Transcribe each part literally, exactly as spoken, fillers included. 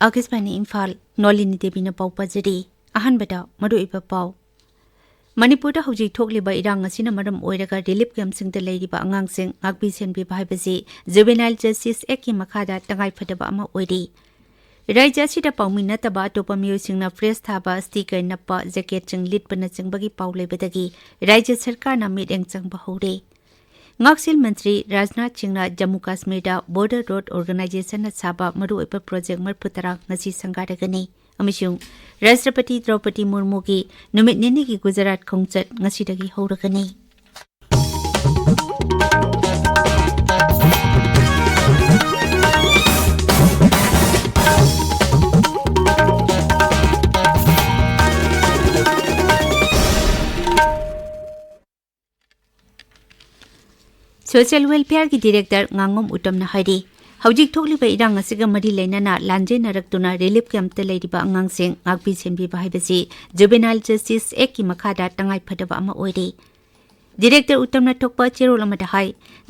ꯑꯥꯀꯥꯁꯕꯥꯅꯤ ꯏꯝꯐꯥꯜ, ꯅꯣꯂꯤꯅꯤ ꯗꯦꯕꯤꯅ ꯄꯥꯎ ꯄꯥꯖꯔꯤ꯫ ꯑꯍꯥꯟꯕꯗ ꯃꯔꯨꯑꯣꯏꯕ ꯄꯥꯎ꯫ ꯃꯅꯤꯄꯨꯔꯗ ꯍꯧꯖꯤꯛ ꯊꯣꯛꯂꯤꯕ ꯏꯔꯥꯡ ꯑꯁꯤꯅ ꯃꯔꯝ ꯑꯣꯏꯔꯒ ꯔꯤꯂꯤꯐ ꯀꯦꯝꯞꯁꯤꯡꯗ ꯂꯩꯔꯤꯕ ꯑꯉꯥꯡꯁꯤꯡ ꯉꯥꯛꯄꯤ ꯁꯦꯟꯕꯤꯕ ꯍꯥꯏꯕꯁꯤ ꯖꯨꯕꯦꯅꯥꯏꯜ ꯖꯁꯇꯤꯁ ꯑꯦꯛꯀꯤ ꯃꯈꯥꯗ ꯇꯉꯥꯏꯐꯗꯕ ꯑꯃ ꯑꯣꯏꯔꯤ꯫ ꯔꯥꯖ꯭ꯌ ꯑꯁꯤꯗ ꯄꯥꯎꯃꯤ ꯅꯠꯇꯕ ꯑꯇꯣꯞꯄ ꯃꯤꯑꯣꯏꯁꯤꯡꯅ ꯐ꯭ꯂꯦꯁ ꯊꯥꯕ, ꯁ꯭ꯇꯤꯀꯔ ꯅꯞꯄ, ꯖꯦꯀꯦꯠꯁꯤꯡ ꯂꯤꯠꯄꯅꯆꯤꯡꯕꯒꯤ ꯄꯥꯎ ꯂꯩꯕꯗꯒꯤ ꯔꯥꯖ꯭ꯌ ꯁꯔꯀꯥꯔꯅ ꯃꯤꯠꯌꯦꯡ ꯆꯪꯕ ꯍꯧꯔꯦ꯫ ꯉꯥꯛꯁꯦꯜ ꯃꯟꯇ꯭ꯔꯤ ꯔꯥꯖꯅꯥꯊ ꯁꯤꯡꯅ ꯖꯝꯃꯨ ꯀꯥꯁꯃꯤꯔꯗ ꯕꯣꯔꯗꯔ ꯔꯣꯗ ꯑꯣꯔꯒꯅꯥꯏꯖꯦꯁꯟꯅ ꯁꯥꯕ ꯃꯔꯨꯑꯣꯏꯕ ꯄ꯭ꯔꯣꯖꯦꯛ ꯃꯔꯤꯐꯨ ꯇꯔꯥ ꯉꯁꯤ ꯁꯪꯒꯥꯔꯒꯅꯤ꯫ ꯑꯃꯁꯨꯡ ꯔꯥꯁꯇ꯭ꯔꯄꯇꯤ ꯗ꯭ꯔꯧꯄꯗꯤ ꯃꯨꯔꯃꯨꯒꯤ ꯅꯨꯃꯤꯠ ꯅꯤꯅꯤꯒꯤ ꯒꯨꯖꯔꯥꯠ ꯈꯣꯡꯆꯠ ꯉꯁꯤꯗꯒꯤ ꯍꯧꯔꯒꯅꯤ꯫ ꯁꯣꯁꯤꯌꯦꯜ ꯋꯦꯜꯐꯤꯌꯔꯒꯤ ꯗꯤꯔꯦꯛꯇꯔ ꯉꯥꯉꯣꯝ ꯎꯇꯝꯅ ꯍꯥꯏꯔꯤ, ꯍꯧꯖꯤꯛ ꯊꯣꯛꯂꯤꯕ ꯏꯔꯥꯡ ꯑꯁꯤꯒ ꯃꯔꯤ ꯂꯩꯅꯅ ꯂꯥꯟꯖꯦꯟꯅꯔꯛꯇꯨꯅ ꯔꯤꯂꯤꯐ ꯀꯦꯝꯞꯇ ꯂꯩꯔꯤꯕ ꯑꯉꯥꯡꯁꯤꯡ ꯉꯥꯛꯄꯤ ꯁꯦꯟꯕꯤꯕ ꯍꯥꯏꯕꯁꯤ ꯖꯨꯕꯦꯅꯥꯏꯜ ꯖꯁꯇꯤꯁ ꯑꯦꯛꯀꯤ ꯃꯈꯥꯗ ꯇꯉꯥꯏꯐꯗꯕ ꯑꯃ ꯑꯣꯏꯔꯤ꯫ ꯗꯤꯔꯦꯛꯇꯔ ꯎꯇꯝꯅ ꯊꯣꯛꯄ ꯆꯦꯔꯣꯜ ꯑꯃꯗ ꯍꯥꯏ,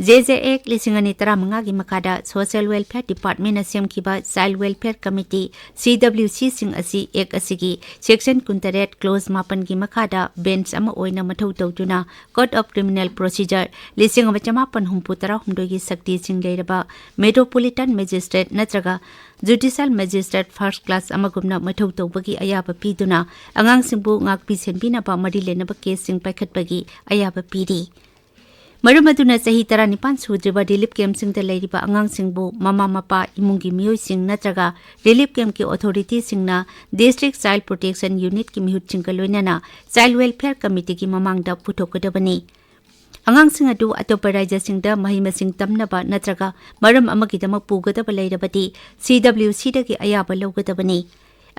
ꯖꯦ ꯖꯦ ꯑꯦꯛ ꯂꯤꯁꯤꯡ ꯑꯅꯤ ꯇꯔꯥꯃꯉꯥꯒꯤ ꯃꯈꯥꯗ ꯁꯣꯁꯤꯌꯦꯜ ꯋꯦꯜꯐꯤꯌꯔ ꯗꯤꯄꯥꯔꯠꯃꯦꯟꯅ ꯁꯦꯝꯈꯤꯕ ꯆꯥꯏꯜ ꯋꯦꯜꯐꯤꯌꯔ ꯀꯃꯤꯇꯤ, ꯁꯤ ꯗꯕ꯭ꯂꯤꯌꯨ ꯁꯤꯁꯤꯡ ꯑꯁꯤ ꯑꯦꯛ ꯑꯁꯤꯒꯤ ꯁꯦꯛꯁꯟ ꯀꯨꯟꯇꯔꯦꯠ, ꯀ꯭ꯂꯣꯖ ꯃꯥꯄꯟꯒꯤ ꯃꯈꯥꯗ ꯕꯦꯟꯆ ꯑꯃ ꯑꯣꯏꯅ ꯃꯊꯧ ꯇꯧꯗꯨꯅ ꯀꯣꯗ ꯑꯣꯐ ꯀ꯭ꯔꯤꯃꯤꯅꯦꯜ ꯄ꯭ꯔꯣꯁꯤꯖꯔ ꯂꯤꯁꯤꯡ ꯑꯃ ꯆꯃꯥꯄꯟ ꯍꯨꯝꯐꯨ ꯇꯔꯥꯍꯨꯝꯗꯣꯏꯒꯤ ꯁꯛꯇꯤꯁꯤꯡ ꯂꯩꯔꯕ ꯃꯦꯇ꯭ꯔꯣꯄꯣꯂꯤꯇꯟ ꯃꯦꯖꯤꯁꯇ꯭ꯔꯦꯠ ꯅꯠꯇ꯭ꯔꯒ ꯖꯨꯗꯤꯁꯤꯌꯦꯜ ꯃꯦꯖꯤꯁꯇ꯭ꯔꯦꯠ ꯐꯥꯔꯁ ꯀ꯭ꯂꯥꯁ ꯑꯃꯒꯨꯝꯅ ꯃꯊꯧ ꯇꯧꯕꯒꯤ ꯑꯌꯥꯕ ꯄꯤꯗꯨꯅ ꯑꯉꯥꯡꯁꯤꯡꯕꯨ ꯉꯥꯛꯄꯤ ꯁꯦꯟꯕꯤꯅꯕ ꯃꯔꯤ ꯂꯩꯅꯕ ꯀꯦꯁꯁꯤꯡ ꯄꯥꯏꯈꯠꯄꯒꯤ ꯑꯌꯥꯕ ꯄꯤꯔꯤ꯫ ꯃꯔꯝ ꯑꯗꯨꯅ ꯆꯍꯤ ꯇꯔꯥꯅꯤꯄꯥꯟ ꯁꯨꯗ꯭ꯔꯤꯕ ꯔꯤꯂꯤꯐ ꯀꯦꯝꯞꯁꯤꯡꯗ ꯂꯩꯔꯤꯕ ꯑꯉꯥꯡꯁꯤꯡꯕꯨ ꯃꯃꯥ ꯃꯄꯥ, ꯏꯃꯨꯡꯒꯤ ꯃꯤꯑꯣꯏꯁꯤꯡ ꯅꯠꯇ꯭ꯔꯒ ꯔꯤꯂꯤꯐ ꯀꯦꯝꯞꯀꯤ ꯑꯣꯊꯣꯔꯤꯇꯤꯁꯤꯡꯅ ꯗꯤꯁꯇ꯭ꯔꯤꯛ ꯆꯥꯏꯜ ꯄ꯭ꯔꯣꯇꯦꯛꯁꯟ ꯌꯨꯅꯤꯠꯀꯤ ꯃꯤꯍꯨꯠꯁꯤꯡꯒ ꯂꯣꯏꯅꯅ ꯆꯥꯏꯜ ꯋꯦꯜꯐꯤꯌꯔ ꯀꯃꯤꯇꯤꯒꯤ ꯃꯃꯥꯡꯗ ꯄꯨꯊꯣꯛꯀꯗꯕꯅꯤ꯫ ꯑꯉꯥꯡꯁꯤꯡ ꯑꯗꯨ ꯑꯇꯣꯞꯄ ꯔꯥꯖ꯭ꯌꯁꯤꯡꯗ ꯃꯍꯩ ꯃꯁꯤꯡ ꯇꯝꯅꯕ ꯅꯠꯇ꯭ꯔꯒ ꯃꯔꯝ ꯑꯃꯒꯤꯗꯃꯛ ꯄꯨꯒꯗꯕ ꯂꯩꯔꯕꯗꯤ ꯁꯤ ꯗꯕ꯭ꯂꯤꯌꯨ ꯁꯤꯗꯒꯤ ꯑꯌꯥꯕ ꯂꯧꯒꯗꯕꯅꯤ꯫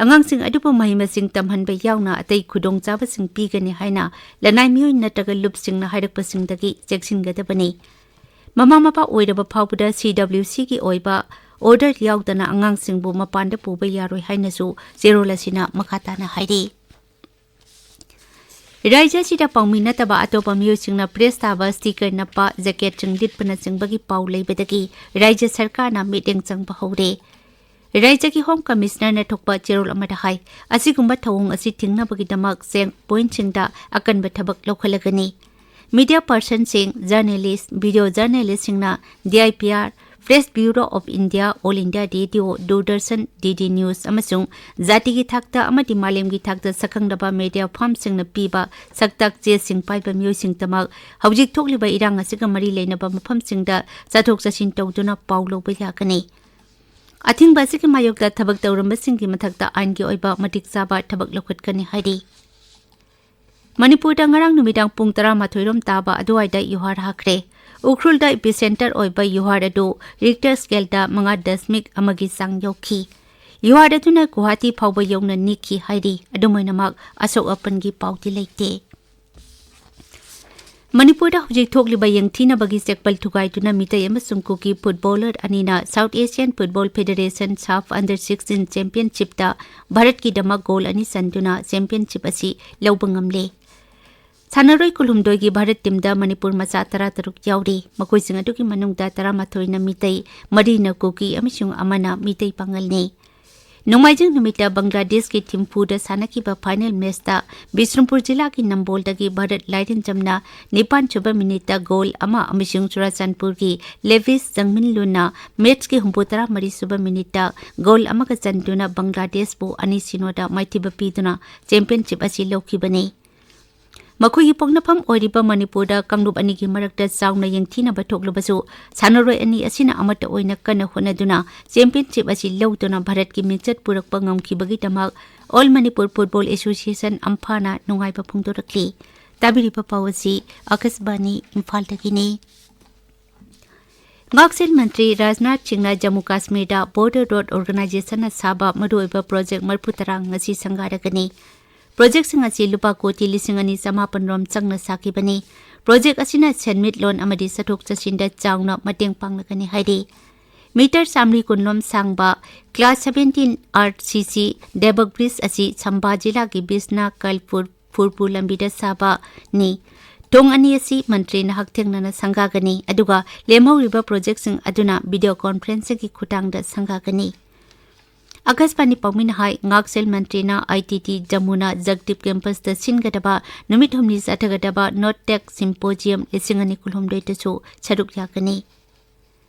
ꯑꯉꯥꯡꯁꯤꯡ ꯑꯗꯨꯕꯨ ꯃꯍꯩ ꯃꯁꯤꯡ ꯇꯝꯍꯟꯕ ꯌꯥꯎꯅ ꯑꯇꯩ ꯈꯨꯗꯣꯡꯆꯥꯕꯁꯤꯡ ꯄꯤꯒꯅꯤ ꯍꯥꯏꯅ ꯂꯅꯥꯏ ꯃꯤꯑꯣꯏ ꯅꯠꯇ꯭ꯔꯒ ꯂꯨꯞꯁꯤꯡꯅ ꯍꯥꯏꯔꯛꯄꯁꯤꯡꯗꯒꯤ ꯆꯦꯛꯁꯤꯟꯒꯗꯕꯅꯤ꯫ ꯃꯃꯥ ꯃꯄꯥ ꯑꯣꯏꯔꯕ ꯐꯥꯎꯕꯗ ꯁꯤ ꯗꯕ꯭ꯂꯤꯌꯨ ꯁꯤꯒꯤ ꯑꯣꯏꯕ ꯑꯣꯔꯗꯔ ꯌꯥꯎꯗꯅ ꯑꯉꯥꯡꯁꯤꯡꯕꯨ ꯃꯄꯥꯟꯗ ꯄꯨꯕ ꯌꯥꯔꯣꯏ ꯍꯥꯏꯅꯁꯨ ꯆꯦꯔꯣꯜ ꯑꯁꯤꯅ ꯃꯈꯥ ꯇꯥꯅ ꯍꯥꯏꯔꯤ꯫ ꯔꯥꯖ꯭ꯌ ꯑꯁꯤꯗ ꯄꯥꯎꯃꯤ ꯅꯠꯇꯕ ꯑꯇꯣꯞꯄ ꯃꯤꯑꯣꯏꯁꯤꯡꯅ ꯄ꯭ꯔꯦꯁ ꯊꯥꯕ, ꯁ꯭ꯇꯤꯀꯔ ꯅꯞꯄ, ꯖꯦꯀꯦꯠꯁꯤꯡ ꯂꯤꯠꯄꯅꯆꯤꯡꯕꯒꯤ ꯄꯥꯎ ꯂꯩꯕꯗꯒꯤ ꯔꯥꯖ꯭ꯌ ꯁꯔꯀꯥꯔꯅ ꯃꯤꯠꯌꯦꯡ ꯆꯪꯕ ꯍꯧꯔꯦ꯫ ꯔꯥꯖ꯭ꯌꯒꯤ ꯍꯣꯝ ꯀꯃꯤꯁꯅꯔꯅ ꯊꯣꯛꯄ ꯆꯦꯔꯣꯜ ꯑꯃꯗ ꯍꯥꯏ, ꯑꯁꯤꯒꯨꯝꯕ ꯊꯧꯑꯣꯡ ꯑꯁꯤ ꯊꯤꯡꯅꯕꯒꯤꯗꯃꯛ ꯆꯦꯛ ꯄꯣꯏꯟꯠꯁꯤꯡꯗ ꯑꯀꯟꯕ ꯊꯕꯛ ꯂꯧꯈꯠꯂꯒꯅꯤ꯫ ꯃꯤꯗꯤꯌꯥ ꯄꯔꯁꯟꯁꯤꯡ, ꯖꯔꯅꯦꯂꯤꯁ꯭ꯠ, ꯚꯤꯗꯤꯑꯣ ꯖꯔꯅꯦꯂꯤꯁ꯭ꯠꯁꯤꯡꯅ D I P R, Press Bureau of India, All India Radio, Doordarshan, D D News ꯑꯃꯁꯨꯡ ꯖꯥꯇꯤꯒꯤ ꯊꯥꯛꯇ ꯑꯃꯗꯤ ꯃꯥꯂꯦꯝꯒꯤ ꯊꯥꯛꯇ ꯁꯛꯈꯪꯂꯕ ꯃꯤꯗꯤꯌꯥ ꯐꯥꯔꯝꯁꯤꯡꯅ ꯄꯤꯕ ꯁꯛꯇꯥꯛ ꯆꯦꯁꯤꯡ ꯄꯥꯏꯕ ꯃꯤꯑꯣꯏꯁꯤꯡꯗꯃꯛ ꯍꯧꯖꯤꯛ ꯊꯣꯛꯂꯤꯕ ꯏꯔꯥꯡ ꯑꯁꯤꯒ ꯃꯔꯤ ꯂꯩꯅꯕ ꯃꯐꯝꯁꯤꯡꯗ ꯆꯠꯊꯣꯛ ꯆꯠꯁꯤꯟ ꯇꯧꯗꯨꯅ ꯄꯥꯎ ꯂꯧꯕ ꯌꯥꯒꯅꯤ꯫ ꯑꯊꯤꯡꯕ ꯑꯁꯤꯒꯤ ꯃꯥꯌꯣꯛꯇ ꯊꯕꯛ ꯇꯧꯔꯝꯕꯁꯤꯡꯒꯤ ꯃꯊꯛꯇ ꯑꯥꯏꯟꯒꯤ ꯑꯣꯏꯕ ꯃꯇꯤꯛ ꯆꯥꯕ ꯊꯕꯛ ꯂꯧꯈꯠꯀꯅꯤ ꯍꯥꯏꯔꯤ꯫ ꯃꯅꯤꯄꯨꯔꯗ ꯉꯔꯥꯡ ꯅꯨꯃꯤꯗꯥꯡ ꯄꯨꯡ ꯇꯔꯥꯃꯥꯊꯣꯏ ꯔꯣꯝ ꯇꯥꯕ ꯑꯗꯨꯋꯥꯏꯗ ꯌꯨꯍꯥꯔ ꯍꯥꯈ꯭ꯔꯦ꯫ ꯎꯈ꯭ꯔꯨꯜꯗ ꯏꯄꯤꯁꯦꯟꯇꯔ ꯑꯣꯏꯕ ꯌꯨꯍꯥꯔ ꯑꯗꯨ ꯔꯤꯛꯇꯔ ꯁ꯭ꯀꯦꯜꯗ ꯃꯉꯥ ꯗꯁꯃꯤꯛ ꯑꯃꯒꯤ ꯆꯥꯡ ꯌꯧꯈꯤ꯫ ꯌꯨꯍꯥꯔ ꯑꯗꯨꯅ ꯒꯨꯋꯥꯍꯥꯇꯤ ꯐꯥꯎꯕ ꯌꯧꯅ ꯅꯤꯛꯈꯤ ꯍꯥꯏꯔꯤ꯫ ꯑꯗꯨꯝ ꯑꯣꯏꯅꯃꯛ, ꯑꯁꯣꯛ ꯑꯄꯟꯒꯤ ꯄꯥꯎꯗꯤ ꯂꯩꯇꯦ꯫ ꯃꯅꯤꯄꯨꯔꯗ ꯍꯧꯖꯤꯛ ꯊꯣꯛꯂꯤꯕ ꯌꯦꯡꯊꯤꯅꯕꯒꯤ ꯆꯦꯛꯄꯜ ꯊꯨꯒꯥꯏꯗꯨꯅ ꯃꯤꯇꯩ ꯑꯃꯁꯨꯡ ꯀꯨꯀꯤ ꯐꯨꯠꯕꯣꯂꯔ ꯑꯅꯤꯅ South Asian Football Federation SAFF Under sixteen Championshipꯇ ꯚꯥꯔꯠꯀꯤꯗꯃꯛ ꯒꯣꯜ ꯑꯅꯤ ꯆꯟꯗꯨꯅ ꯆꯦꯝꯄꯤꯌꯟꯁꯤꯞ ꯑꯁꯤ ꯂꯧꯕ ꯉꯝꯂꯦ꯫ ꯁꯥꯟꯅꯔꯣꯏ ꯀꯨꯟꯍꯨꯝꯗꯣꯏꯒꯤ ꯚꯥꯔꯠ ꯇꯤꯝꯗ ꯃꯅꯤꯄꯨꯔ ꯃꯆꯥ ꯇꯔꯥꯇꯔꯨꯛ ꯌꯥꯎꯔꯤ꯫ ꯃꯈꯣꯏꯁꯤꯡ ꯑꯗꯨꯒꯤ ꯃꯅꯨꯡꯗ ꯇꯔꯥꯃꯥꯊꯣꯏꯅ ꯃꯤꯇꯩ, ꯃꯔꯤꯅ ꯀꯨꯀꯤ ꯑꯃꯁꯨꯡ ꯑꯃꯅ ꯃꯤꯇꯩ ꯄꯥꯉꯜꯅꯤ꯫ ꯅꯣꯡꯃꯥꯏꯖꯤꯡ ꯅꯨꯃꯤꯠꯇ ꯕꯪꯒ꯭ꯂꯥꯗꯦꯁꯀꯤ ꯊꯤꯝꯄꯨꯗ ꯁꯥꯟꯅꯈꯤꯕ ꯐꯥꯏꯅꯦꯜ ꯃꯦꯆꯇ ꯕꯤꯁꯅꯨꯄꯨꯔ ꯖꯤꯂꯥꯒꯤ ꯅꯝꯕꯣꯜꯗꯒꯤ ꯚꯥꯔꯠ ꯂꯥꯏꯔꯦꯟꯖꯝꯅ ꯅꯤꯄꯥꯟ ꯁꯨꯕ ꯃꯤꯅꯤꯠꯇ ꯒꯣꯜ ꯑꯃ ꯑꯃꯁꯨꯡ ꯆꯨꯔꯥꯆꯥꯟꯄꯨꯔꯒꯤ ꯂꯦꯚꯤꯁ ꯆꯪꯃꯤꯟꯂꯨꯟꯅ ꯃꯦꯆꯀꯤ ꯍꯨꯝꯐꯨꯇꯔꯥ ꯃꯔꯤ ꯁꯨꯕ ꯃꯤꯅꯤꯠꯇ ꯒꯣꯜ ꯑꯃꯒ ꯆꯟꯗꯨꯅ ꯕꯪꯒ꯭ꯂꯥꯗꯦꯁꯄꯨ ꯑꯅꯤ ꯁꯤꯅꯣꯗ ꯃꯥꯏꯊꯤꯕ ꯄꯤꯗꯨꯅ ꯆꯦꯝꯄꯤꯌꯟꯁꯤꯞ ꯑꯁꯤ ꯂꯧꯈꯤꯕꯅꯤ꯫ ꯃꯈꯣꯏꯒꯤ ꯄꯣꯛꯅꯐꯝ ꯑꯣꯏꯔꯤꯕ ꯃꯅꯤꯄꯨꯔꯗ ꯀꯥꯡꯂꯨꯞ ꯑꯅꯤꯒꯤ ꯃꯔꯛꯇ ꯆꯥꯎꯅ ꯌꯦꯡꯊꯤꯅꯕ ꯊꯣꯛꯂꯕꯁꯨ, ꯁꯥꯟꯅꯔꯣꯏ ꯑꯅꯤ ꯑꯁꯤꯅ ꯑꯃꯠꯇ ꯑꯣꯏꯅ ꯀꯟꯅ ꯍꯣꯠꯅꯗꯨꯅ ꯆꯦꯝꯄꯤꯌꯟꯁꯤꯞ ꯑꯁꯤ ꯂꯧꯗꯨꯅ ꯚꯥꯔꯠꯀꯤ ꯃꯤꯡꯆꯠ ꯄꯨꯔꯛꯄ ꯉꯝꯈꯤꯕꯒꯤꯗꯃꯛ All Manipur Football Association, ꯑꯝꯐꯥꯅ ꯅꯨꯡꯉꯥꯏꯕ ꯐꯣꯡꯗꯣꯔꯛꯂꯤ꯫ ꯇꯥꯕꯤꯔꯤꯕ ꯄꯥꯎ ꯑꯁꯤ ꯑꯥꯀꯥꯁꯕꯥꯅꯤ ꯏꯝꯐꯥꯜꯗꯒꯤꯅꯤ꯫ ꯉꯥꯛꯁꯦꯜ ꯃꯟꯇ꯭ꯔꯤ ꯔꯥꯖꯅꯥꯊ ꯁꯤꯡꯅ ꯖꯝꯃꯨ ꯀꯥꯁꯃꯤꯔꯗ Border Road Organizationꯅ ꯁꯥꯕ ꯃꯔꯨꯑꯣꯏꯕ ꯄ꯭ꯔꯣꯖꯦꯛ ꯃꯔꯤꯐꯨꯇꯔꯥ ꯉꯁꯤ ꯁꯪꯒꯥꯔꯒꯅꯤ꯫ ꯄ꯭ꯔꯣꯖꯦꯛꯁꯤꯡ ꯑꯁꯤ ꯂꯨꯄꯥ ꯀꯣꯇꯤ ꯂꯤꯁꯤꯡ ꯑꯅꯤ ꯆꯃꯥꯄꯟ ꯔꯣꯝ ꯆꯪꯅ ꯁꯥꯈꯤꯕꯅꯤ꯫ ꯄ꯭ꯔꯣꯖꯦꯛ ꯑꯁꯤꯅ ꯁꯦꯟꯃꯤꯠꯂꯣꯟ ꯑꯃꯗꯤ ꯆꯠꯊꯣꯛ ꯆꯠꯁꯤꯟꯗ ꯆꯥꯎꯅ ꯃꯇꯦꯡ ꯄꯥꯡꯂꯒꯅꯤ ꯍꯥꯏꯔꯤ꯫ ꯃꯤꯇꯔ ꯆꯥꯃꯔꯤ ꯀꯨꯟ ꯂꯣꯝ ꯁꯥꯡꯕ Class seventeen R C C Debug Bridge ꯑꯁꯤ ꯆꯝꯕꯥ ꯖꯤꯂꯥꯒꯤ ꯕꯤꯁꯅꯥ ꯀꯥꯜꯄꯨꯔ ꯐꯨꯔꯄꯨ ꯂꯝꯕꯤꯗ ꯁꯥꯕꯅꯤ꯫ ꯊꯣꯡ ꯑꯅꯤ ꯑꯁꯤ ꯃꯟꯇ꯭ꯔꯤꯅ ꯍꯛꯊꯦꯡꯅꯅ ꯁꯪꯒꯥꯒꯅꯤ, ꯑꯗꯨꯒ ꯂꯦꯝꯍꯧꯔꯤꯕ ꯄ꯭ꯔꯣꯖꯦꯛꯁꯤꯡ ꯑꯗꯨꯅ ꯚꯤꯗꯤꯑꯣ ꯀꯣꯟꯐꯔꯦꯟꯁꯤꯡꯒꯤ ꯈꯨꯠꯊꯥꯡꯗ ꯁꯪꯒꯥꯒꯅꯤ꯫ ꯑꯀꯥꯁꯕꯥꯅꯤ ꯄꯥꯎꯃꯤꯅ ꯍꯥꯏ, ꯉꯥꯛꯁꯦꯜ ꯃꯟꯇ꯭ꯔꯤꯅ ꯑꯥꯏ ꯇꯤ ꯇꯤ ꯖꯃꯨꯅꯥ ꯖꯒꯗꯤꯞ ꯀꯦꯝꯄꯁꯇ ꯁꯤꯟꯒꯗꯕ ꯅꯨꯃꯤꯠ ꯍꯨꯝꯅꯤ ꯆꯠꯊꯒꯗꯕ ꯅꯣꯠ ꯇꯦꯛ ꯁꯤꯝꯄꯣꯖꯤꯌꯝ ꯂꯤꯁꯤꯡ ꯑꯅꯤ ꯀꯨꯟꯍꯨꯝꯗꯣꯏꯗꯁꯨ ꯁꯔꯨꯛ ꯌꯥꯒꯅꯤ꯫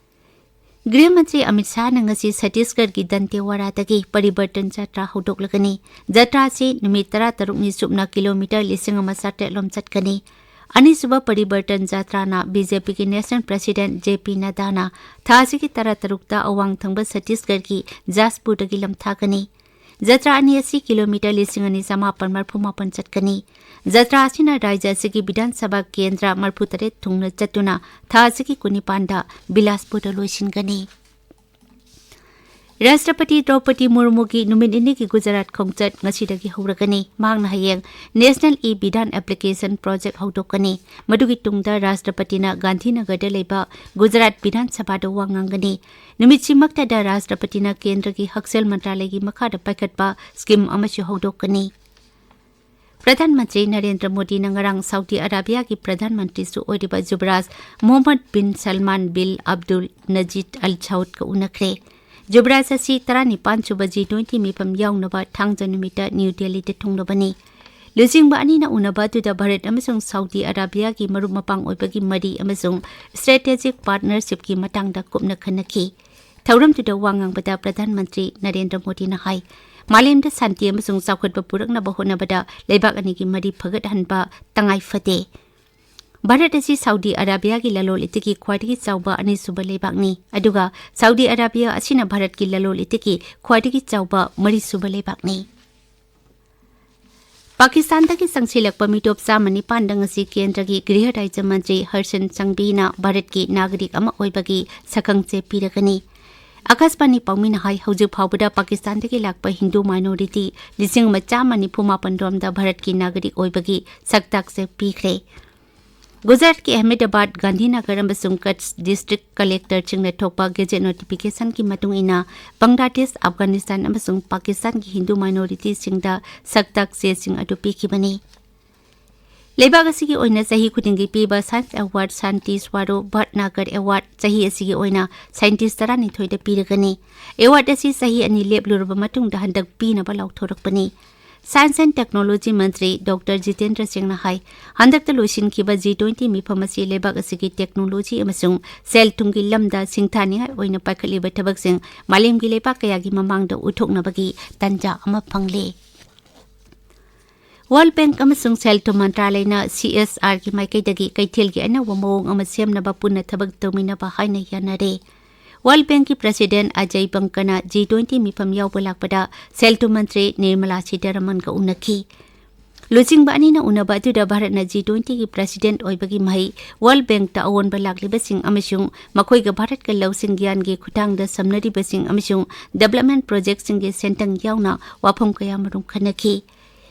ꯒ꯭ꯔꯤꯍ ꯃꯟꯇ꯭ꯔꯤ ꯑꯃꯤꯠ ꯁꯥꯍꯅ ꯉꯁꯤ ꯁꯠꯇꯤꯁꯒꯔꯒꯤ ꯗꯟꯇꯦꯋꯥꯔꯥꯗꯒꯤ ꯄꯔꯤꯕꯔꯇꯟ ꯖꯇ꯭ꯔꯥ ꯍꯧꯗꯣꯛꯂꯒꯅꯤ꯫ ꯖꯇ꯭ꯔꯥ ꯑꯁꯤ ꯅꯨꯃꯤꯠ ꯇꯔꯥꯇꯔꯨꯛꯅꯤ ꯆꯨꯞꯅ ꯀꯤꯂꯣꯃꯤꯇꯔ ꯂꯤꯁꯤꯡ ꯑꯃ ꯆꯥꯇ꯭ꯔꯦꯠ ꯂꯣꯝ ꯆꯠꯀꯅꯤ꯫ ꯑꯅꯤꯁꯨꯕ ꯄꯔꯤꯕꯔꯇꯟ ꯖꯇ꯭ꯔꯥꯅ ꯕꯤ ꯖꯦ ꯄꯤꯒꯤ ꯅꯦꯁꯅꯦꯜ ꯄ꯭ꯔꯁꯤꯗꯦꯟꯠ ꯖꯦ ꯄꯤ ꯅꯗꯥꯅ ꯊꯥ ꯑꯁꯤꯒꯤ ꯇꯔꯥꯇꯔꯨꯛꯇ ꯑꯋꯥꯡ ꯊꯪꯕ ꯁꯠꯇꯤꯁꯒꯔꯒꯤ ꯖꯥꯁꯄꯨꯔꯗꯒꯤ ꯂꯝꯊꯥꯒꯅꯤ꯫ ꯖꯇ꯭ꯔꯥ ꯑꯅꯤ ꯑꯁꯤ ꯀꯤꯂꯣꯃꯤꯇꯔ ꯂꯤꯁꯤꯡ ꯑꯅꯤ ꯆꯥꯃꯥꯄꯟ ꯃꯔꯐꯨ ꯃꯥꯄꯟ ꯆꯠꯀꯅꯤ꯫ ꯖꯇ꯭ꯔꯥ ꯑꯁꯤꯅ ꯔꯥꯖ꯭ꯌ ꯑꯁꯤꯒꯤ ꯕꯤꯙꯥꯟ ꯁꯚꯥ ꯀꯦꯟꯗ꯭ꯔ ꯃꯔꯐꯨ ꯇꯔꯦꯠ ꯊꯨꯡꯅ ꯆꯠꯇꯨꯅ ꯊꯥ ꯑꯁꯤꯒꯤ ꯀꯨꯟꯅꯤꯄꯥꯟꯗ ꯕꯤꯂꯥꯁꯄꯨꯔꯗ ꯂꯣꯏꯁꯤꯟꯒꯅꯤ꯫ ꯔꯥꯁꯇ꯭ꯔꯄꯇꯤ ꯗ꯭ꯔꯧꯄꯗꯤ ꯃꯨꯔꯃꯨꯒꯤ ꯅꯨꯃꯤꯠ ꯅꯤꯅꯤꯒꯤ ꯒꯨꯖꯔꯥꯠ ꯈꯣꯡꯆꯠ ꯉꯁꯤꯗꯒꯤ ꯍꯧꯔꯒꯅꯤ꯫ ꯃꯍꯥꯛꯅ ꯍꯌꯦꯡ ꯅꯦꯁꯅꯦꯜ ꯏ ꯕꯤꯙꯥꯟ ꯑꯦꯄ꯭ꯂꯤꯀꯦꯁꯟ ꯄ꯭ꯔꯣꯖꯦꯛ ꯍꯧꯗꯣꯛꯀꯅꯤ꯫ ꯃꯗꯨꯒꯤ ꯇꯨꯡꯗ ꯔꯥꯁꯇ꯭ꯔꯄꯇꯤꯅ ꯒꯥꯟꯙꯤꯅꯒꯔꯗ ꯂꯩꯕ ꯒꯨꯖꯔꯥꯠ ꯕꯤꯙꯥꯟ ꯁꯚꯥꯗ ꯋꯥ ꯉꯥꯡꯒꯅꯤ꯫ ꯅꯨꯃꯤꯠꯁꯤꯃꯛꯇꯗ ꯔꯥꯁꯇ꯭ꯔꯄꯇꯤꯅ ꯀꯦꯟꯗ꯭ꯔꯒꯤ ꯍꯛꯁꯦꯜ ꯃꯟꯇ꯭ꯔꯥꯂꯌꯒꯤ ꯃꯈꯥꯗ ꯄꯥꯏꯈꯠꯄ ꯁ꯭ꯀꯤꯝ ꯑꯃꯁꯨ ꯍꯧꯗꯣꯛꯀꯅꯤ꯫ ꯄ꯭ꯔꯙꯥꯟ ꯃꯟꯇ꯭ꯔꯤ ꯅꯔꯦꯟꯗ꯭ꯔ ꯃꯣꯗꯤꯅ ꯉꯔꯥꯡ ꯁꯥꯎꯗꯤ ꯑꯔꯥꯕꯤꯌꯥꯒꯤ ꯄ꯭ꯔꯙꯥꯟ ꯃꯟꯇ꯭ꯔꯤꯁꯨ ꯑꯣꯏꯔꯤꯕ ꯖꯨꯕꯔꯥꯖ ꯃꯣꯍꯝꯃꯗ ꯕꯤꯟ ꯁꯜꯃꯥꯟ ꯕꯤꯜ ꯑꯕꯗꯨꯜ ꯅꯖꯤꯗ ꯑꯜ ꯁꯥꯎꯗꯀ ꯎꯅꯈ꯭ꯔꯦ꯫ ꯖꯨꯕꯔꯥꯖ ꯑꯁꯤ ꯇꯔꯥꯅꯤꯄꯥꯟ ꯁꯨꯕ ꯖꯤ ꯇ꯭ꯋꯦꯟꯇꯤ ꯃꯤꯐꯝ ꯌꯥꯎꯅꯕ ꯊꯥꯡꯖ ꯅꯨꯃꯤꯠꯇ ꯅ꯭ꯌꯨ ꯗꯦꯜꯂꯤꯗ ꯊꯨꯡꯂꯕꯅꯤ꯫ ꯂꯨꯆꯤꯡꯕ ꯑꯅꯤꯅ ꯎꯅꯕ ꯑꯗꯨꯗ ꯚꯥꯔꯠ ꯑꯃꯁꯨꯡ ꯁꯥꯎꯗꯤ ꯑꯔꯥꯕꯤꯌꯥꯒꯤ ꯃꯔꯨꯞ ꯃꯄꯥꯡ ꯑꯣꯏꯕꯒꯤ ꯃꯔꯤ ꯑꯃꯁꯨꯡ ꯁ꯭ꯇ꯭ꯔꯦꯇꯦꯖꯤꯛ ꯄꯥꯔꯠꯅꯔꯁꯤꯞꯀꯤ ꯃꯇꯥꯡꯗ ꯀꯨꯞꯅ ꯈꯟꯅꯈꯤ꯫ ꯊꯧꯔꯝꯗꯨꯗ ꯋꯥ ꯉꯥꯡꯕꯗ ꯄ꯭ꯔꯙꯥꯟ ꯃꯟꯇ꯭ꯔꯤ ꯅꯔꯦꯟꯗ꯭ꯔ ꯃꯣꯗꯤꯅ ꯍꯥꯏ, ꯃꯥꯂꯦꯝꯗ ꯁꯥꯟꯇꯤ ꯑꯃꯁꯨꯡ ꯆꯥꯎꯈꯠꯄ ꯄꯨꯔꯛꯅꯕ ꯍꯣꯠꯅꯕꯗ ꯂꯩꯕꯥꯛ ꯑꯅꯤꯒꯤ ꯃꯔꯤ ꯐꯒꯠꯍꯟꯕ ꯇꯉꯥꯏ ꯐꯗꯦ꯫ ꯚꯥꯔꯠ ꯑꯁꯤ ꯁꯥꯎꯗꯤ ꯑꯔꯥꯕꯤꯌꯥꯒꯤ ꯂꯂꯣꯟ ꯏꯇꯤꯛꯀꯤ ꯈ꯭ꯋꯥꯏꯗꯒꯤ ꯆꯥꯎꯕ ꯑꯅꯤꯁꯨꯕ ꯂꯩꯕꯥꯛꯅꯤ, ꯑꯗꯨꯒ ꯁꯥꯎꯗꯤ ꯑꯔꯥꯕꯤꯌꯥ ꯑꯁꯤꯅ ꯚꯥꯔꯠꯀꯤ ꯂꯂꯣꯟ ꯏꯇꯤꯛꯀꯤ ꯈ꯭ꯋꯥꯏꯗꯒꯤ ꯆꯥꯎꯕ ꯃꯔꯤꯁꯨꯕ ꯂꯩꯕꯥꯛꯅꯤ꯫ ꯄꯥꯀꯤꯁꯇꯥꯟꯗꯒꯤ ꯆꯪꯁꯤꯜꯂꯛꯄ ꯃꯤꯇꯣꯞ ꯆꯥꯝꯃ ꯅꯤꯄꯥꯟꯗ ꯉꯁꯤ ꯀꯦꯟꯗ꯭ꯔꯒꯤ ꯒ꯭ꯔꯤꯍ ꯔꯥꯖ꯭ꯌ ꯃꯟꯇ꯭ꯔꯤ ꯍꯔꯁꯟ ꯁꯪꯕꯤꯅ ꯚꯥꯔꯠꯀꯤ ꯅꯥꯒꯔꯤꯛ ꯑꯃ ꯑꯣꯏꯕꯒꯤ ꯁꯛꯈꯪꯆꯦ ꯄꯤꯔꯒꯅꯤ꯫ ꯑꯀꯥꯁꯕꯥꯅꯤ ꯄꯥꯎꯃꯤꯅ ꯍꯥꯏ, ꯍꯧꯖꯤꯛ ꯐꯥꯎꯕꯗ ꯄꯥꯀꯤꯁꯇꯥꯟꯗꯒꯤ ꯂꯥꯛꯄ ꯍꯤꯟꯗꯨ ꯃꯥꯏꯅꯣꯔꯤꯇꯤ ꯂꯤꯁꯤꯡ ꯑꯃ ꯆꯥꯝꯃ ꯅꯤꯐꯨ ꯃꯥꯄꯟ ꯔꯣꯝꯗ ꯚꯥꯔꯠꯀꯤ ꯅꯥꯒꯔꯤꯛ ꯑꯣꯏꯕꯒꯤ ꯁꯛꯇꯥꯛꯆꯦ ꯄꯤꯈ꯭ꯔꯦ꯫ ꯒꯨꯖꯔꯥꯠꯀꯤ ꯑꯍꯃꯦꯗꯥꯕꯥꯗ, ꯒꯥꯟꯙꯤꯅꯒꯔ ꯑꯃꯁꯨꯡ ꯀꯆ ꯗꯤꯁꯇ꯭ꯔꯤꯛ ꯀꯂꯦꯛꯇꯔꯁꯤꯡꯅ ꯊꯣꯛꯄ ꯒꯦꯖꯦꯠ ꯅꯣꯇꯤꯐꯤꯀꯦꯁꯟꯒꯤ ꯃꯇꯨꯡ ꯏꯟꯅ, ꯕꯪꯒ꯭ꯂꯥꯗꯦꯁ, ꯑꯐꯒꯥꯅꯤꯁꯇꯥꯟ ꯑꯃꯁꯨꯡ ꯄꯥꯀꯤꯁꯇꯥꯟꯒꯤ ꯍꯤꯟꯗꯨ ꯃꯥꯏꯅꯣꯔꯤꯇꯤꯁꯤꯡꯗ ꯁꯛꯇꯥꯛ ꯆꯦꯁꯤꯡ ꯑꯗꯨ ꯄꯤꯈꯤꯕꯅꯤ꯫ ꯂꯩꯕꯥꯛ ꯑꯁꯤꯒꯤ ꯑꯣꯏꯅ ꯆꯍꯤ ꯈꯨꯗꯤꯡꯒꯤ ꯄꯤꯕ Science Award, Scientist Swaro Bhatnagar Award ꯆꯍꯤ ꯑꯁꯤꯒꯤ ꯑꯣꯏꯅ scientist ꯇꯔꯥꯅꯤꯊꯣꯏꯗ ꯄꯤꯔꯒꯅꯤ꯫ Award ꯑꯁꯤ ꯆꯍꯤ ꯑꯅꯤ ꯂꯦꯞꯂꯨꯔꯕ ꯃꯇꯨꯡꯗ ꯍꯟꯗꯛ ꯄꯤꯅꯕ ꯂꯥꯎꯊꯣꯔꯛꯄꯅꯤ꯫ Science and Technology Mantri doctor Jitendra ꯁꯤꯡꯅ ꯍꯥꯏ, ꯍꯟꯗꯛꯇ ꯂꯣꯏꯁꯤꯟꯈꯤꯕ G twenty ꯃꯤꯐꯝ ꯑꯁꯤ ꯂꯩꯕꯥꯛ ꯑꯁꯤꯒꯤ technology ꯑꯃꯁꯨꯡ ꯁꯦꯜ ꯊꯨꯝꯒꯤ ꯂꯝꯗ ꯁꯤꯡꯊꯥꯅꯤꯡꯉꯥꯏ ꯑꯣꯏꯅ ꯄꯥꯏꯈꯠꯂꯤꯕ ꯊꯕꯛꯁꯤꯡ ꯃꯥꯂꯦꯝꯒꯤ ꯂꯩꯕꯥꯛ ꯀꯌꯥꯒꯤ ꯃꯃꯥꯡꯗ ꯎꯠꯊꯣꯛꯅꯕꯒꯤ ꯇꯥꯟꯖꯥ ꯑꯃ ꯐꯪꯂꯦ꯫ World Bank ꯑꯃꯁꯨꯡ ꯁꯦꯜ ꯊꯨꯝ ꯃꯟꯇ꯭ꯔꯥꯂꯌꯅ C S Rꯒꯤ ꯃꯥꯏꯀꯩꯗꯒꯤ ꯀꯩꯊꯦꯜꯒꯤ ꯑꯅꯧꯕ ꯃꯑꯣꯡ ꯑꯃ ꯁꯦꯝꯅꯕ ꯄꯨꯟꯅ ꯊꯕꯛ ꯇꯧꯃꯤꯟꯅꯕ ꯍꯥꯏꯅ ꯌꯥꯅꯔꯦ꯫ World Bankꯀꯤ President Ajay Bankana G twenty ꯃꯤꯐꯝ ꯌꯥꯎꯕ ꯂꯥꯛꯄꯗ ꯁꯦꯜ ꯊꯨꯝ ꯃꯟꯇ꯭ꯔꯤ ꯅꯤꯔꯃꯂꯥ ꯁꯤꯇꯥꯔꯥꯃꯟꯒ ꯎꯅꯈꯤ꯫ ꯂꯨꯆꯤꯡꯕ ꯑꯅꯤꯅ ꯎꯅꯕ ꯑꯗꯨꯗ ꯚꯥꯔꯠꯅ G twentyꯒꯤ President ꯑꯣꯏꯕꯒꯤ ꯃꯍꯩ, World Bankꯇ ꯑꯑꯣꯟꯕ ꯂꯥꯛꯂꯤꯕꯁꯤꯡ ꯑꯃꯁꯨꯡ ꯃꯈꯣꯏꯒ ꯚꯥꯔꯠꯀ ꯂꯧꯁꯤꯡ ꯒ꯭ꯌꯥꯟꯒꯤ ꯈꯨꯠꯊꯥꯡꯗ ꯁꯝꯅꯔꯤꯕꯁꯤꯡ ꯑꯃꯁꯨꯡ development projectꯁꯤꯡꯒꯤ ꯁꯦꯟꯊꯪ ꯌꯥꯎꯅ ꯋꯥꯐꯝ ꯀꯌꯥꯃꯔꯨꯝ ꯈꯟꯅꯈꯤ꯫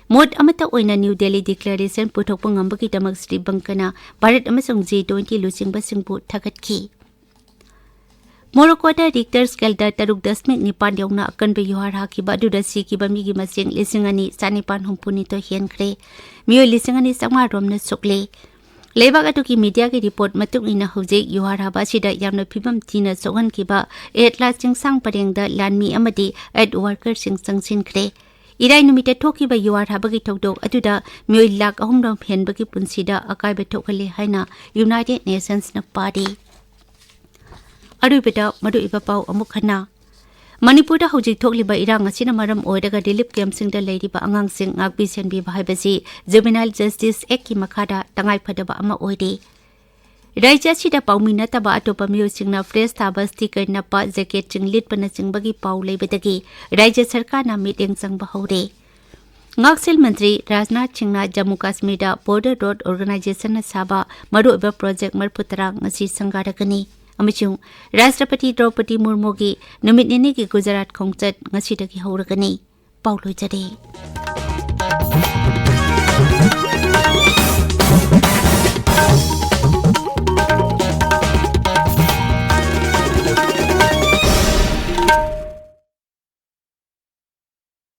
ꯃꯣꯠ ꯑꯃꯠꯇ ꯑꯣꯏꯅ New Delhi Declaration ꯄꯨꯊꯣꯛꯄ ꯉꯝꯕꯒꯤꯗꯃꯛ ꯁ꯭ꯔꯤ ꯕꯪꯀꯅ ꯚꯥꯔꯠ ꯑꯃꯁꯨꯡ G twenty ꯂꯨꯆꯤꯡꯕꯁꯤꯡꯕꯨ ꯊꯥꯒꯠꯈꯤ꯫ ꯃꯣꯔꯣꯀꯣꯗ Richter scaleꯗ ꯇꯔꯨꯛ ꯗꯁꯃꯤꯛ ꯅꯤꯄꯥꯟ ꯌꯧꯅ ꯑꯀꯟꯕ ꯌꯨꯍꯥꯔ ꯍꯥꯈꯤꯕ ꯑꯗꯨꯗ ꯁꯤꯈꯤꯕ ꯃꯤꯒꯤ ꯃꯁꯤꯡ ꯂꯤꯁꯤꯡ ꯑꯅꯤ ꯆꯥꯅꯤꯄꯥꯟ ꯍꯨꯝꯐꯨꯅꯤꯊꯣꯏ ꯍꯦꯟꯈ꯭ꯔꯦ꯫ ꯃꯤꯑꯣꯏ ꯂꯤꯁꯤꯡ ꯑꯅꯤ ꯆꯥꯝꯃꯉꯥ ꯔꯣꯝꯅ ꯁꯣꯛꯂꯦ꯫ ꯂꯩꯕꯥꯛ ꯑꯗꯨꯒꯤ mediaꯒꯤ report ꯃꯇꯨꯡ ꯏꯟꯅ ꯍꯧꯖꯤꯛ ꯌꯨꯍꯥꯔ ꯍꯥꯕ ꯑꯁꯤꯗ ꯌꯥꯝꯅ ꯐꯤꯕꯝ ꯊꯤꯅ ꯁꯣꯛꯍꯟꯈꯤꯕ ꯑꯦꯠꯂꯥꯁ ꯆꯤꯡꯁꯥꯡ ꯄꯔꯦꯡꯗ ꯂꯥꯟꯃꯤ ꯑꯃꯗꯤ aid workerꯁꯤꯡ ꯆꯪꯁꯤꯟꯈ꯭ꯔꯦ꯫ ꯏꯔꯥꯏ ꯅꯨꯃꯤꯠꯇ ꯊꯣꯛꯈꯤꯕ ꯌꯨꯍꯥꯔ ꯍꯥꯕꯒꯤ ꯊꯧꯗꯣꯛ ꯑꯗꯨꯗ ꯃꯤꯑꯣꯏ ꯂꯥꯈ ꯑꯍꯨꯝ ꯔꯣꯝ ꯍꯦꯟꯕꯒꯤ ꯄꯨꯟꯁꯤꯗ ꯑꯀꯥꯏꯕ ꯊꯣꯛꯍꯜꯂꯦ ꯍꯥꯏꯅ United Nationsꯅ ꯄꯥꯔꯤ꯫ ꯑꯔꯣꯏꯕꯗ ꯃꯔꯨꯑꯣꯏꯕ ꯄꯥꯎ ꯑꯃꯨꯛ ꯍꯟꯅ꯫ ꯃꯅꯤꯄꯨꯔꯗ ꯍꯧꯖꯤꯛ ꯊꯣꯛꯂꯤꯕ ꯏꯔꯥꯡ ꯑꯁꯤꯅ ꯃꯔꯝ ꯑꯣꯏꯔꯒ relief campꯁꯤꯡꯗ ꯂꯩꯔꯤꯕ ꯑꯉꯥꯡꯁꯤꯡ ꯉꯥꯛꯄꯤ ꯁꯦꯟꯕꯤꯕ ꯍꯥꯏꯕꯁꯤ Juvenile Justice Actꯀꯤ ꯃꯈꯥꯗ ꯇꯉꯥꯏꯐꯗꯕ ꯑꯃ ꯑꯣꯏꯔꯦ꯫ ꯔꯥꯖ꯭ꯌ ꯑꯁꯤꯗ ꯄꯥꯎꯃꯤ ꯅꯠꯇꯕ ꯑꯇꯣꯞꯄ ꯃꯤꯑꯣꯏꯁꯤꯡꯅ press ꯊꯥꯕ, sticker ꯅꯞꯄ, jacketꯁꯤꯡ ꯂꯤꯠꯄꯅꯆꯤꯡꯕꯒꯤ ꯄꯥꯎ ꯂꯩꯕꯗꯒꯤ ꯔꯥꯖ꯭ꯌ ꯁꯔꯀꯥꯔꯅ ꯃꯤꯠꯌꯦꯡ ꯆꯪꯕ ꯍꯧꯔꯦ꯫ ꯉꯥꯛꯁꯦꯜ ꯃꯟꯇ꯭ꯔꯤ ꯔꯥꯖꯅꯥꯊ ꯁꯤꯡꯅ ꯖꯝꯃꯨ ꯀꯥꯁꯃꯤꯔꯗ Border Road Organizationꯅ ꯁꯥꯕ ꯃꯔꯨꯑꯣꯏꯕ project ꯃꯔꯤꯐꯨꯇꯔꯥ ꯉꯁꯤ ꯁꯪꯒꯥꯔꯒꯅꯤ ꯑꯃꯁꯨꯡ ꯔꯥꯁꯇ꯭ꯔꯄꯇꯤ ꯗ꯭ꯔꯧꯄꯗꯤ ꯃꯨꯔꯃꯨꯒꯤ ꯅꯨꯃꯤꯠ ꯅꯤꯅꯤꯒꯤ ꯒꯨꯖꯔꯥꯠ ꯈꯣꯡꯆꯠ ꯉꯁꯤꯗꯒꯤ ꯍꯧꯔꯒꯅꯤ꯫ ꯄꯥꯎ ꯂꯣꯏꯖꯔꯦ꯫